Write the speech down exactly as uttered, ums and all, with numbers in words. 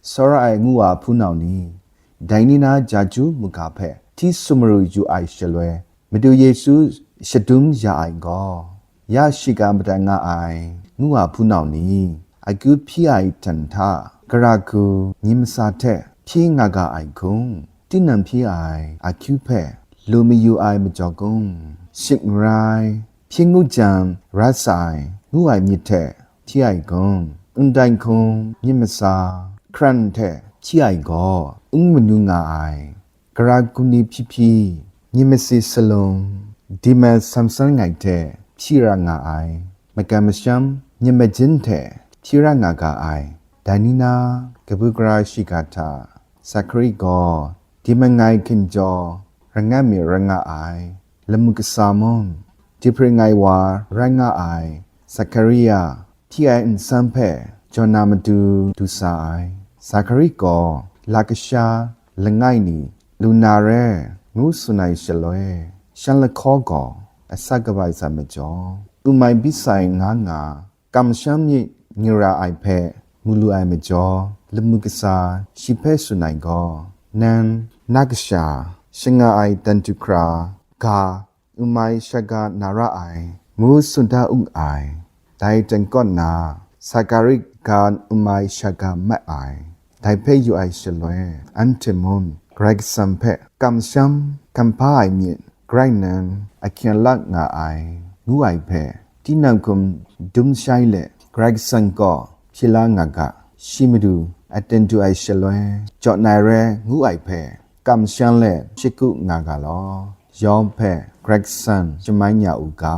Tsawra ai ngu wa hpunau ni, dai ni na Jaju muga hpe hti sumru yu ai shaloi, Madu Yesu shadum ya ai gaw, ya shiga madat nga ai ngu wa hpunau ni, akyu hpyi ai htan hta, gara hku ni matsa hte hpyi nga ga ai hkung, tinang hpyi ai akyu hpe lu mayu ai majaw gung, shik n rai, hpyi ngu jang rat sa ai ngu ai myit hte hti ai gung, n dai hkung myit matsa, hkran hte hti ai gaw, n manu nga ai, gara hku ni hpyi hpyi, myit masi salung, dima samsan ngai hte hpyi ra nga ai, magan masham myit majin hte hpyi ra nga ga ai, dai ni na kabu gara shiga hta, Sakari gaw, dima ngai hkinjaw rangat mi rai nga ai, lamu kasa mung, dihpring ai wa rai nga ai, Sakaria, hpyi ai nsam hpe jaw na matu du sa ai. Sakari gaw, lakasha, langai ni, lu na re, ngu tsun ai shaloi, shan lahkaw gaw, asak kabai sa majaw, umai bisai nga nga, kamsham myit ngira ai hpe mu lu ai majaw, lamu kasa shi hpe tsun ai gaw, nang na kasha, shanga ai dan du hkra, ga, umai shaga na ra ai, ngu tsun da u ai. Dai jan kaw na, Sakari ga umai shaga mat ai. Dai hpe yu ai shaloi, anhte mung Karai Kasang hpe kamsham kamhpa ai myit, grai nnan ahkyen lak nga ai, ngu ai hpe, tinang hkum dum shai let, Karai Kasang kaw hpyi la nga ga, shi madu aten du ai shaloi, jaw nai re, ngu ai hpe, kamsham let shagu nga ga law, yawng hpe Karai Kasang shamai ya u ga.